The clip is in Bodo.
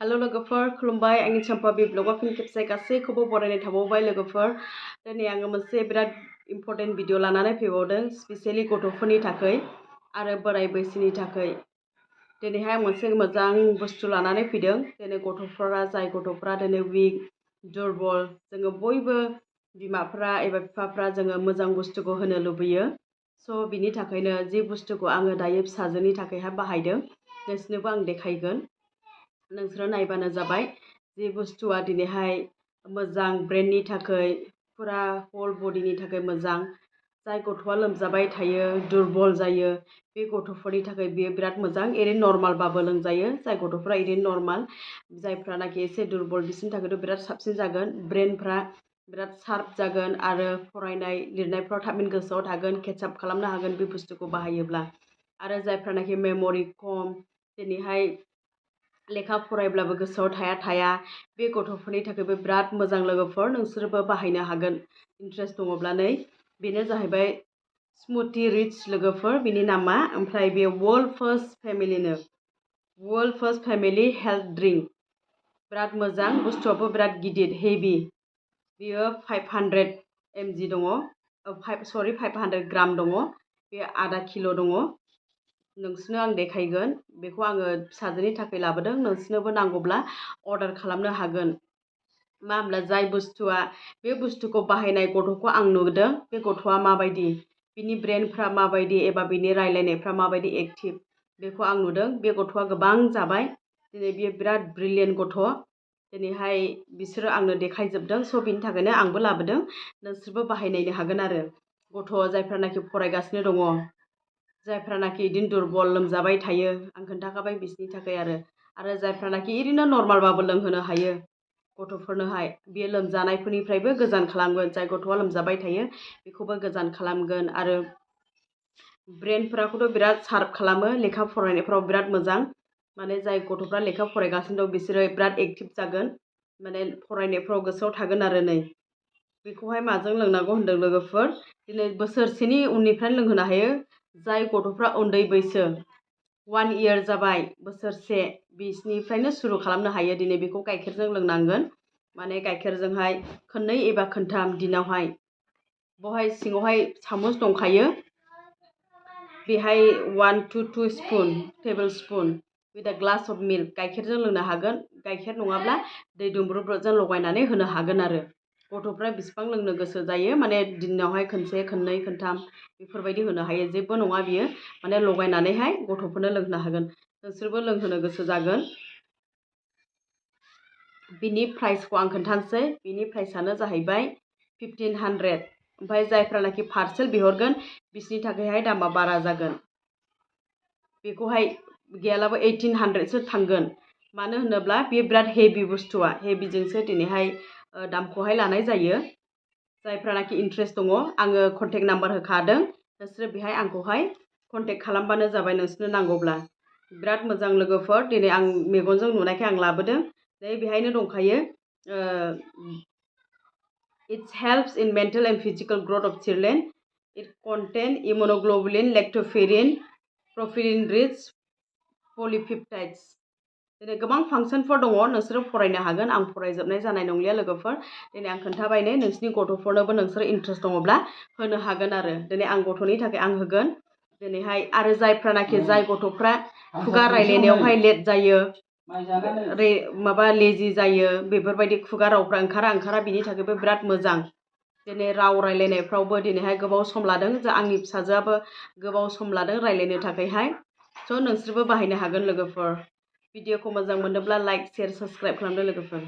Hello लोगोफोर खुलुमबाय आंनि Champa ब्लगाव फिन खेबसे गासैखौबो बरायनाय थाबावबाय लोगोफोर दिनै आङो मोनसे बिराद इम्पर्टेन्ट भिडिअ लानानै फैबावदों स्पेशली गथ'फोरनि थाखाय आरो बोराय बैसोनि थाखाय दिनैहाय आं मोनसे मोजां बुस्थु लानानै फैदों दिनै गथ'फोरा जाय गथ'फोरा दिनै वीक दुरबल जोङो बयबो बिमाफोरा एबा बिफाफ्रा जोङो मोजां बुस्थुखौ होनो लुबैयो स' बिनि थाखायनो जे बुस्थुखौ आङो दायो फिसाजोनि थाखायहाय बाहायदों नोंसोरनोबो आं देखायगोन नोंसोरो नायबानो जाबाय जे बुस्थुआ दिनैहाय मोजां ब्रेननि थाखाय फुरा हल बडिनि थाखाय मोजां जाय गथ'आ लोमजाबाय थायो दुरबल जायो बे गथ'फोरनि थाखाय बियो बिराद मोजां ओरैनो नर्मालबाबो लोंजायो जाय गथ'फ्रा ओरैनो नर्माल जायफ्रानाखि एसे दुरबल बिसोरनि थाखायथ' बिराद साबसिन जागोन ब्रेनफ्रा बिराद शार्प जागोन आरो फरायनाय लिरनायफ्राव थाबैनो गोसोआव थागोन केटचाप खालामनो हागोन बे बुस्थुखौ बाहायोब्ला आरो जायफ्रानाखि मेम'रि खम दिनैहाय लेखा फरायब्लाबो गोसोआव थाया बे गथ'फोरनि थाखायबो बिराद मोजां लोगोफोर नोंसोरबो बाहायनो हागोन इन्ट्रेस्ट दङब्ला नै बेनो जाहैबाय स्मुथि रिच लोगोफोर बिनि नामा ओमफ्राय बे world first family health drink बिराद मोजां बुस्थुआबो बिराद गिदिर हेभि बियो 500 mg दङ 500 ग्राम दङ बे आधा किल' दङ नोंसोरनो आं देखायगोन बेखौ आङो फिसाजोनि थाखाय लाबोदों नोंसोरनोबो नांगौब्ला अर्डार खालामनो हागोन मा होमब्ला जाय बुस्थुआ बे बुस्थुखौ बाहायनाय गथ'खौ आं नुदों बे गथ'आ माबायदि बिनि ब्रेनफ्रा माबायदि एबा बिनि रायलायनायफ्रा माबायदि एक्टिभ बेखौ आं नुदों बे गथ'आ गोबां जाबाय दिनै बियो बिराद ब्रिलियेन्ट गथ' दिनैहाय बिसोरो आंनो देखायजोबदों स' बिनि थाखायनो आंबो लाबोदों नोंसोरबो बाहायनायनो हागोन आरो गथ' जायफ्रानाखि फरायगासिनो दङ जायफ्रानाखि इदिनो दुरबल लोमजाबाय थायो आं खोन्थाखाबाय बिसोरनि थाखाय आरो जायफ्रानाखि ओरैनो नर्मालबाबो लोंहोनो हायो गथ'फोरनोहाय बियो लोमजानायफोरनिफ्रायबो गोजान खालामगोन जाय गथ'आ लोमजाबाय थायो बेखौबो गोजान खालामगोन आरो ब्रेनफोरखौथ' बिराद शार्प खालामो लेखा फरायनायफ्राव बिराद मोजां माने जाय गथ'फ्रा लेखा फरायगासिनो दं बिसोरो बिराद एक्टिभ जागोन माने फरायनायफ्राव गोसोआव थागोन आरो नै बेखौहाय माजों लोंनांगौ होनदों लोगोफोर दिनै बोसोरसेनि उननिफ्रायनो लोंहोनो हायो जाय गथ'फ्रा उन्दै बैसो 1 year जाबाय बोसोरसे बिसिनिफ्रायनो सुरु खालामनो हायो दिनै बेखौ गाइखेरजों लोंनांगोन माने गाइखेरजोंहाय खननै एबा खनथाम दिनावहाय बहाय सिङावहाय सामुस दंखायो बेहाय 1 to 2 spoon tablespoon with a glass of milk गाइखेरजों लोंनो हागोन गाइखेर नङाब्ला दै दुंब्रुब्रुजों लगायनानै होनो हागोन आरो गथ'फ्रा बिसिबां लोंनो गोसो जायो माने दिनावहाय खनसे खननै खनथाम बेफोरबायदि होनो हायो जेबो नङा बियो माने लगायनानैहाय गथ'फोरनो लोंहोनो हागोन नोंसोरबो लोंहोनो गोसो जागोन बिनि प्राइसखौ आं खोन्थानोसै बिनि प्राइसआनो जाहैबाय 1500 ओमफ्राय जायफ्रानाखि पार्सेल बिहरगोन बिसोरनि थाखायहाय दामा बारा जागोन बेखौहाय गैयालाबो 1800सो थांगोन मानो होनोब्ला बेयो बिराद हेभि बुस्थुआ हेभिजोंसो दिनैहाय दामखौहाय लानाय जायो जायफ्रानाखि इन्ट्रेस्ट दङ आङो कन्टेक्ट नाम्बार होखादों नोंसोरो बेहाय आंखौहाय कन्टेक्ट खालामबानो जाबाय नोंसोरनो नांगौब्ला बिराद मोजां लोगोफोर दिनै आं मेगनजों नुनायखाय आं लाबोदों नै बेहायनो दंखायो It helps in mental and physical growth of children. It contains immunoglobulin, lactoferrin, profilin-rich polypeptides. दिनै गोबां फांसनफोर दङ नोंसोरो फरायनो हागोन आं फरायजोबनाय जानाय नंलिया लोगोफोर दिनै आं खोन्थाबायनो नोंसिनि गथ'फोरनोबो नोंसोरो इन्ट्रेस्ट दङब्ला होनो हागोन आरो दिनै आं गथ'नि थाखाय आं होगोन दिनैहाय आरो जायफ्रानाखि जाय गथ'फ्रा खुगा रायलायनायावहाय लेट जायो माबा लेजि जायो बेफोरबायदि खुगा रावफ्रा ओंखारा बिनि थाखायबो बिराद मोजां दिनै राव रायलायनायफ्रावबो दिनैहाय गोबाव सम लादों आंनि फिसाजोआबो गोबाव सम लादों रायलायनो थाखायहाय स' नोंसोरबो बाहायनो हागोन लोगोफोर भिडिअखौ मोजां मोनोब्ला लाइक शेयार साबस्क्राइब खालामदो लोगोफोर